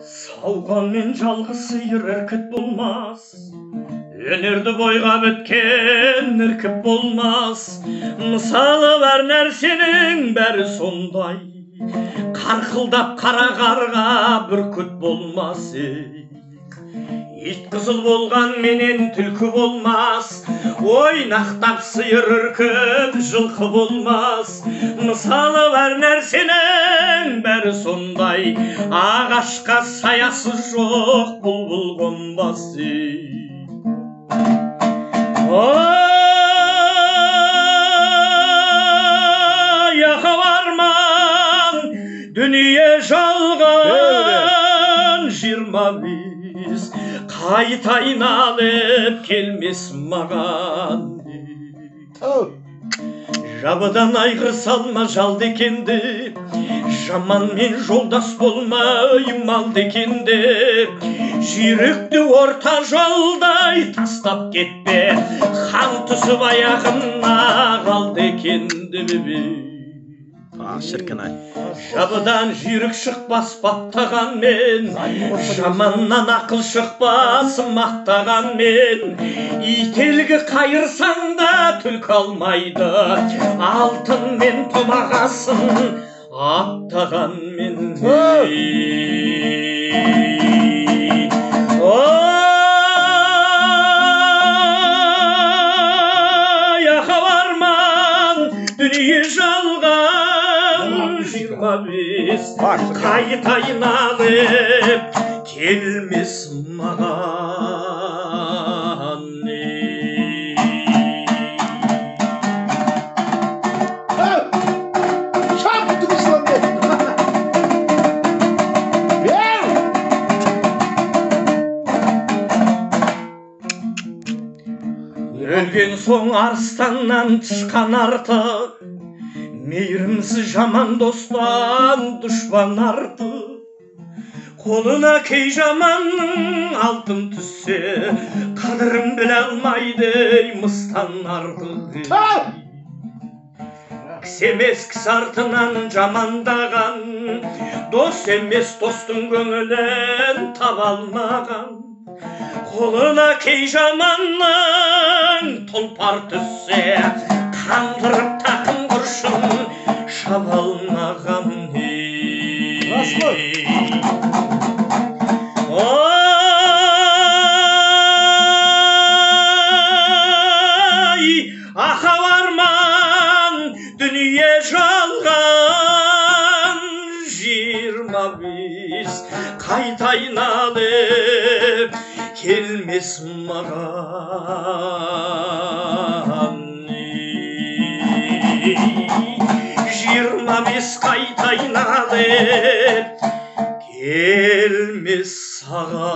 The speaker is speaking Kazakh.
Сауғанмен жалғыз сиыр іркіт болмас, өнерді бойға біткен іркіп болмас. Мысалы бар нәрсенің бәрі сондай, қарқылдап қара қарға бүркіт болмас. Ит қызыл болған менен түлкі болмас, ойнақтап сиыр үркіп жылқы болмас. Мысалы бар нәрсенің бәрі сондай, ағашқа саясы жоқ бұлбұл қонбас. Ой, ақау арман, дүние жалған, 25 қайта айналып келмес маған. Жабыдан айғыр салма жалды екенді, жаманмен жолдас болмай малды екенді. Жүйрікті орта жолдай тастап кетпе, хан түсіп аяғына қалды екенді. Шіркін ай. Жабыдан жүйрік шықпас баптағанмен, жаманнан ақыл шықпас мақтағанмен. Ителгі қайырсаң да түлкі алмайды, алтынмен томағасын аттағанмен. Ой, ақау арман, дүние жалған, 25 қайта айналып келмес маған. Өлген соң арыстаннан тышқан артық, мейірімсіз жаман достан дұшпан артық. Қолына кей жаманның алтын түссе, қадірін біле алмайды мыстан артық. Кісі емес кісі артынан жамандаған, дос емес достың көңілін таба алмаған. Қолына кей жаманның тұлпар түссе, қандырып тақым құршын шаба алмаған. Рас қой. Ой, ақау арман, дүние жалған, 25 қайта айналып келмес маған. 25 қайта айналып келмес саған.